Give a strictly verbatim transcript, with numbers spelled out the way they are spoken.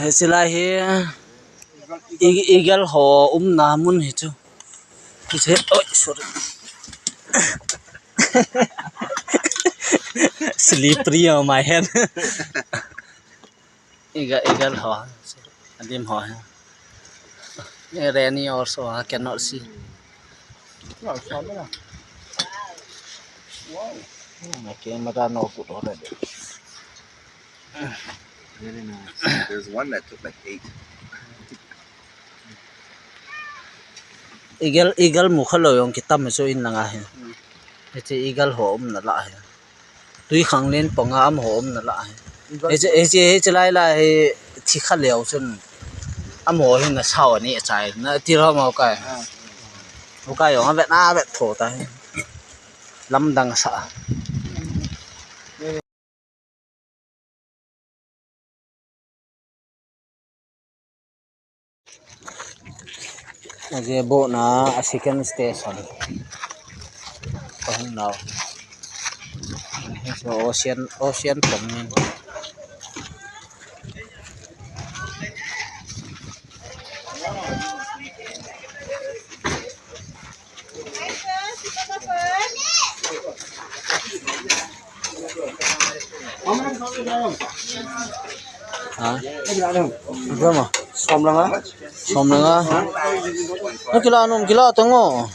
Hiche lai hi i-, eagle ho umna mun hi chu. Hiche, oi, sorry. Slippery on my hand. Eagle, eagle ho. Adim ho. Eh, rainy also, I cannot see. Wow. Oh, my camera no good already. Very nice. There's one that took, like, eight. Eagle, eagle mu khalou jong kitam chu in langa hi. Hmm. Hiche eagle ho umna lah hi. Twikhanglen panga amaho umna lah hi. Eagle. Hiche, hiche, hiche lai lai hi thi kha leu chun amaho hi nasao ani achai. Nati lou ham Ukai? Ah. Ukai jong avet, avet tho ta hi. Lamdang sa. Aje boat na a second station. Pahung nau. So ocean, ocean pong ni. Ha? Iba ma? Som langa. Som langa. Na kila nom, kila tango.